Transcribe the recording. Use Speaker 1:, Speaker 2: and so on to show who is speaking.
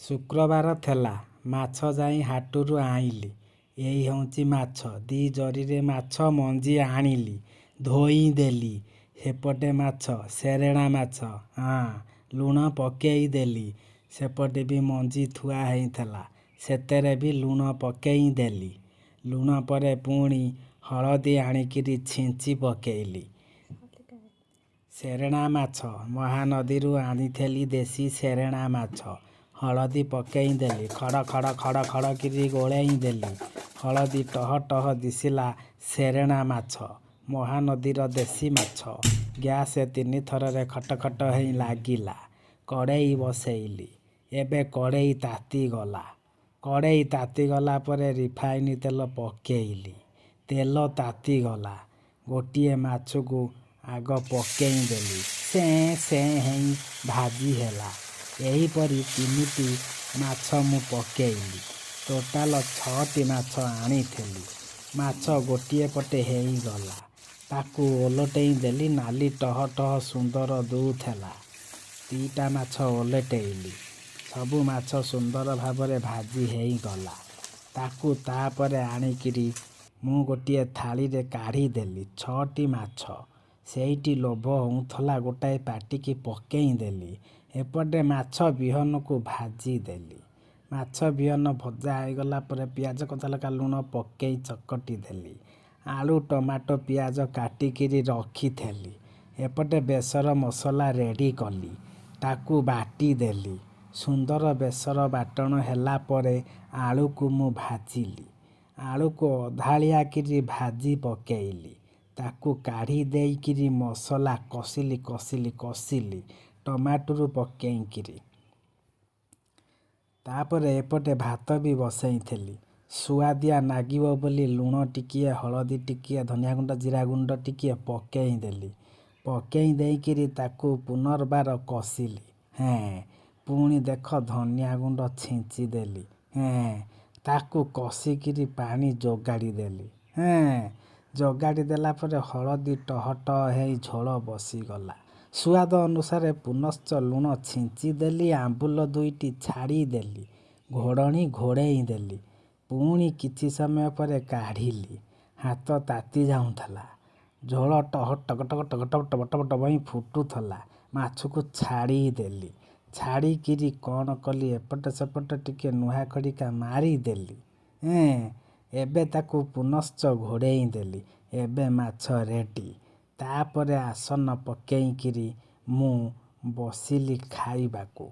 Speaker 1: ଶୁକ୍ରବାର ଥିଲା, ମାଛ ଯାଇ ହାଟରୁ ଆଇଁଲି। ଏଇ ହେଉଛି ମାଛ, 2 ଜରିରେ ମାଛ ମଞ୍ଜି ଆଣିଲି, ଧୋଇଦେଲି। ସେପଟେ ମାଛ ସେରେଣା ମାଛ, ହଁ, ଲୁଣ ପକେଇଦେଲି। ସେପଟେ ବି ମଞ୍ଜି ଥୁଆ ହେଇଥିଲା, ସେଥିରେ ବି ଲୁଣ ପକେଇଦେଲି। ଲୁଣ ପରେ ପୁଣି ହଳଦୀ ଆଣିକିରି ଛିଞ୍ଚି ପକେଇଲି। ସେରେଣା ମାଛ ମହାନଦୀରୁ ଆଣିଥିଲି, ଦେଶୀ ସେରେଣା ମାଛ। ହଳଦୀ ପକେଇଦେଲି, ଖଡ଼ ଖଡ଼ ଖଡ଼ ଖଡ଼ କିରି ଗୋଳେଇ ଦେଲି। ହଳଦୀ ଟହ ଟହ ଦିଶିଲା ସେରେଣା ମାଛ, ମହାନଦୀର ଦେଶୀ ମାଛ। ଗ୍ୟାସ୍ 3 ଥରରେ ଖଟ ଖଟ ହେଇ ଲାଗିଲା। କଡ଼େଇ ବସେଇଲି। ଏବେ କଡ଼େଇ ତାତିଗଲା। କଡ଼େଇ ତାତିଗଲା ପରେ ରିଫାଇନ୍ ତେଲ ପକେଇଲି। ତେଲ ତାତିଗଲା। ଗୋଟିଏ ମାଛକୁ ଆଗ ପକେଇଦେଲି, ସେଁ ସେଁ ହେଇ ଭାଜି ହେଲା। ଏହିପରି 3ଟି ମାଛ ମୁଁ ପକେଇଲି। ଟୋଟାଲ 6ଟି ମାଛ ଆଣିଥିଲି। ମାଛ ଗୋଟିଏ ପଟେ ହେଇଗଲା, ତାକୁ ଓଲଟେଇ ଦେଲି। ନାଲି ଟହ ଟହ ସୁନ୍ଦର ଦୁଥିଲା। 2ଟା ମାଛ ଓଲଟେଇଲି। ସବୁ ମାଛ ସୁନ୍ଦର ଭାବରେ ଭାଜି ହେଇଗଲା। ତାକୁ ତାପରେ ଆଣିକିରି ମୁଁ ଗୋଟିଏ ଥାଳିରେ କାଢ଼ିଦେଲି 6ଟି ମାଛ। ସେଇଠି ଲୋଭ ହେଉଥିଲା, ଗୋଟାଏ ପାଟିକି ପକେଇଦେଲି। ଏପଟେ ମାଛ ବିହନକୁ ଭାଜିଦେଲି। ମାଛ ବିହନ ଭଜା ହେଇଗଲା ପରେ ପିଆଜ, କଞ୍ଚାଲଙ୍କା, ଲୁଣ ପକେଇ ଚକଟି ଦେଲି। ଆଳୁ, ଟମାଟୋ, ପିଆଜ କାଟିକିରି ରଖିଥିଲି। ଏପଟେ ବେସର ମସଲା ରେଡ଼ି କଲି, ତାକୁ ବାଟିଦେଲି। ସୁନ୍ଦର ବେସର ବାଟଣ ହେଲା ପରେ ଆଳୁକୁ ମୁଁ ଭାଜିଲି। ଆଳୁକୁ ଅଧାଳିଆ କିରି ଭାଜି ପକେଇଲି। ତାକୁ କାଢ଼ି ଦେଇକିରି ମସଲା କଷିଲି, କଷିଲି, କଷିଲି ଟମାଟୋରୁ ପକେଇକିରି। ତାପରେ ଏପଟେ ଭାତ ବି ବସେଇଥିଲି। ସୁଆଦିଆ ନାଗିବ ବୋଲି ଲୁଣ ଟିକିଏ, ହଳଦୀ ଟିକିଏ, ଧନିଆ ଗୁଣ୍ଡ, ଜିରା ଗୁଣ୍ଡ ଟିକିଏ ପକେଇଦେଲି। ପକେଇ ଦେଇକିରି ତାକୁ ପୁନର୍ବାର କଷିଲି। ହେଁ, ପୁଣି ଦେଖ ଧନିଆ ଗୁଣ୍ଡ ଛିଞ୍ଚିଦେଲି। ହେଁ, ତାକୁ କଷିକିରି ପାଣି ଯୋଗାଡ଼ି ଦେଲି। ହେଁ, ଯୋଗାଡ଼ି ଦେଲା ପରେ ହଳଦୀ ଟହ ଟହ ହେଇ ଝୋଳ ବସିଗଲା। ସୁଆଦ ଅନୁସାରେ ପୁନଶ୍ଚ ଲୁଣ ଛିଞ୍ଚିଦେଲି, ଆମ୍ବୁଲ 2ଟି ଛାଡ଼ିଦେଲି, ଘୋଡ଼ଣୀ ଘୋଡ଼େଇ ଦେଲି। ପୁଣି କିଛି ସମୟ ପରେ କାଢ଼ିଲି। ହାତ ତାତି ଯାଉଥିଲା। ଝୋଳ ଟହ ଟକ ଟକ ଟକ ଟକ ଟବ ଟବ ଟବ ହେଇ ଫୁଟୁଥିଲା। ମାଛକୁ ଛାଡ଼ିଦେଲି। ଛାଡ଼ିକିରି କ'ଣ କଲି, ଏପଟ ସେପଟ ଟିକେ ନୁହା ଖଡ଼ିକା ମାରିଦେଲି। ଏଁ, ଏବେ ତାକୁ ପୁନଶ୍ଚ ଘୋଡ଼େଇ ଦେଲି। ଏବେ ମାଛ ରେଡ଼ି। ତାପରେ ଆସନ ପକେଇକିରି ମୁଁ ବସିଲି ଖାଇବାକୁ।